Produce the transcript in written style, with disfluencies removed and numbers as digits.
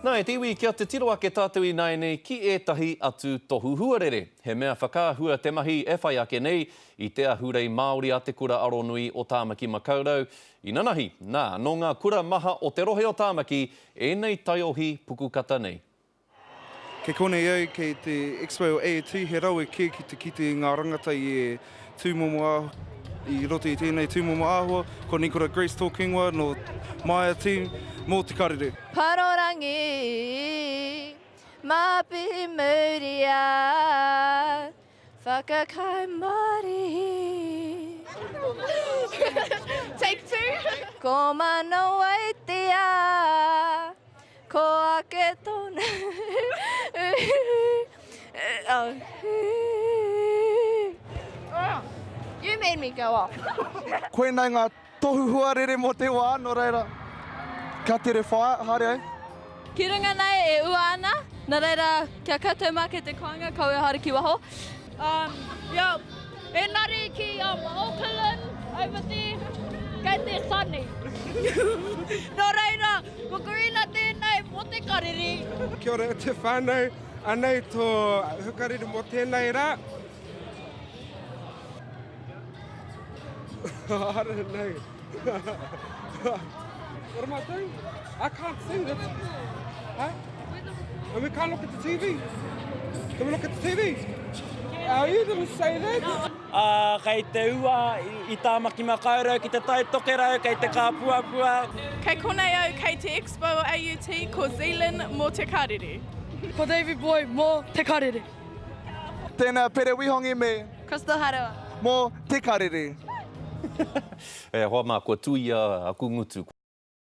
Nā, e te iwi, kia titiro ake tātou ināianei ki ētahi atu tohu huarere. He mea whakaahua te mahi e whai ake nei i te ahurei Māori a Te Kura Aronui o Tāmaki Makaurau inanahi. Nā, nō ngā kura maha o te rohe o Tāmaki ēnei taiohi pukukata nei. Kei konei au kei te Expo o AAT, he rawe kē ki te kite i ngā rangata i e tūmomo āhua, i roto i tēnei tūmomo āhua, ko Nikora Grace tōku ingoa, nō Maia Team, mō Te Karere. Parorangi, mapihi muria, whakakai marihi. Take two. Ko Manawaitia. Ko ake tonu You made me go off. Koinei ngā tohu huarere mō te wā, nō reira, ka tere whāia, haere ai. Ki runga nei e ua ana, nā reira kia koutou mā kei te kāinga, kaua e haere ki waho. Um, yeah, engari ki um, Auckland, over there, kei te sunny. Nō reira, ko Karina tēnei mō te karere. Kia ora e te whānau, anei tō hukarere mō tēnei rā. I don't know. What am I doing? I can't sing. That's... Huh? And we can't look at the TV. Can we look at the TV? Oh, you didn't say that. Ā, kei te ua i Tāmaki Makaurau ki te Tai Tokerau, kei te kāpuapua. Kei konei au kei te Expo o AUT, ko Zealand mō Te Karere. Ko Davey Boy mō Te Karere. Tēnā Pere Wihongi me. Crystal Harewa. Mō Te Karere. E hoa mā, kua tuia aku ngutu.